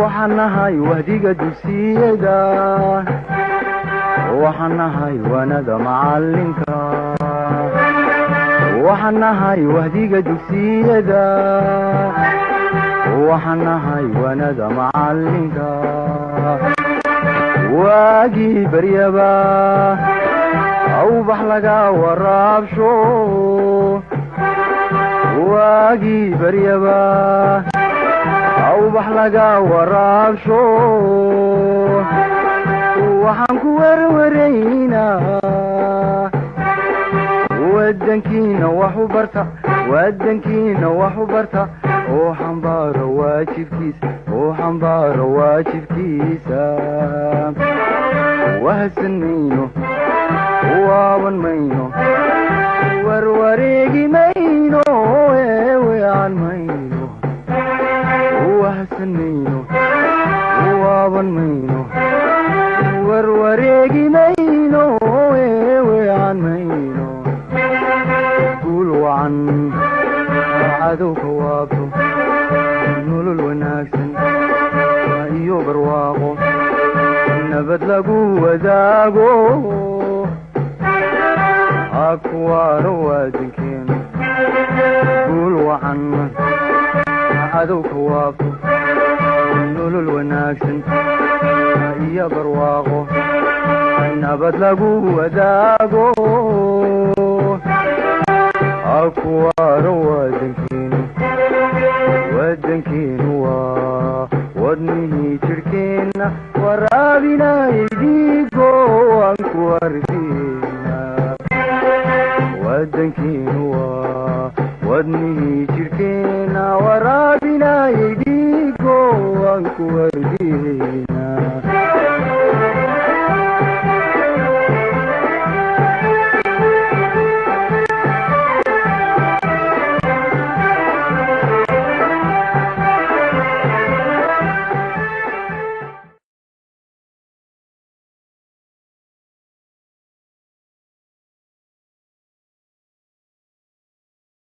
Waxaan nahay wahdiga dugsiyada, waxaan nahay waanada macalinka, waxaan nahay wahdiga dugsiyada, waxaan nahay waanada macalinka. Waagii baryaba awbax laga waraabsho, waagii baryaba awbax laga waraabsho. Waxaan ku werwaraynaa wadankiina wax u barta, wadankiina wax u barta, oo xambaaro waajibkiisa, oo xambaaro waajibkiisa. Wahsan mayno, waaban mayno, warwareegi mayno, eeweecan mayno. Wahsan mayno, waaban mayno, warwareegi mayno, eeweecan mayno. Guul wacan cadowka waabto, nolol wanaagsan iyo barwaaqo nabad lagu wadaago, ha kuwaano waadankeenu. Guul wacan cadowka waabto, nolol wanaagsan iyo barwaaqo nabad lagu wadaago, ha kuwaano waadankeenu. Wadankeenu waa wadnihii jirhkeenna, waraabinay dhiigo waan ku arkeena. Wadankeenu waa wadnihii jirhkeenna, waraabinay dhiigo waan ku arkeena.